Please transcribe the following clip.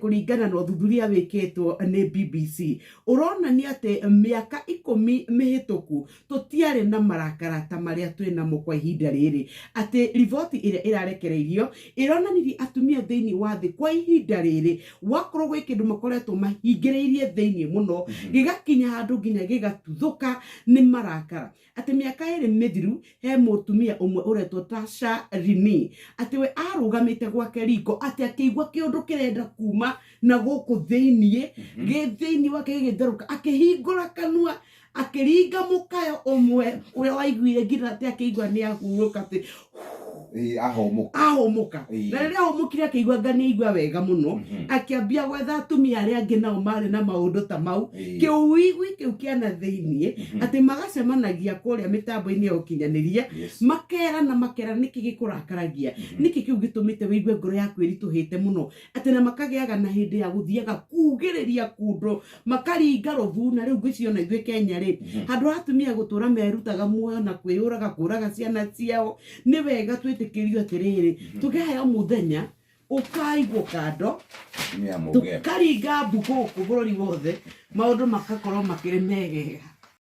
Kũringana na ũthuthuria wĩkĩtwo nĩ BBC ũronania atĩ mĩaka ikũmi mĩhĩtũku tũtiarĩ na marakara ta marĩa twĩ namo kwa ihinda rĩrĩ. Atĩ riboti ĩrĩa ĩrarekereirio ĩronanirie atumia thĩinĩ wa thĩ kwa ihinda rĩrĩ wakorwo gwĩ kĩndũ makoretwo mahingĩrĩirie thĩinĩ mũno gĩgakinya handũ nginya gĩgatuthũka nĩ marakara. Atĩ mĩaka ĩrĩ mĩthiru he mũtumia ũmwe ũretwo Tasha Rini atĩ we arũgamĩte gwake riko atĩ akĩigua kĩũndũ kĩrenda kuma na gũkũ thĩiniĩ gĩ thĩiniĩ wake gĩgĩtherũka akĩhingũra kanua akĩringa mũkayo ũmwe ũrĩa waiguire nginya atĩ akĩigua nĩ ahurũka atĩ Ĩĩ, ahũmũka. Ahũmũka. Na rĩrĩa ahũmũkire akĩigua anga nĩ aigua wega mũno, akĩambia gwetha atumia arĩa angĩ nao marĩ na maũndũ ta mau, kĩũigui kĩu kĩa na thĩiniĩ, atĩ magacemanagia kũrĩa mĩtambo-inĩ ya ũkinyanĩria, makerana makerana nĩkĩ gĩkũrakaragia, nĩkĩ kĩu gĩtũmĩte wĩigue ngoro yaku ĩritũhĩte mũno, atĩ na makagĩaga na hĩndĩ ya gũthiaga kugĩrĩria kũndũ makaringa rũthuna. Rĩu ngwĩciria ona ithuĩ Kenya rĩ, handũ ha atumia gũtũra merutaga muoyo na kwĩyũraga kũraga ciana ciao, nĩ wega twĩtĩkĩrio atĩrĩrĩ, tũkĩheo mũthenya ũkaigwo kando. Atumia muge. Tũkaringa mbu gũkũ bũrũri wothe, maũndũ makakorwo makĩrĩ megega.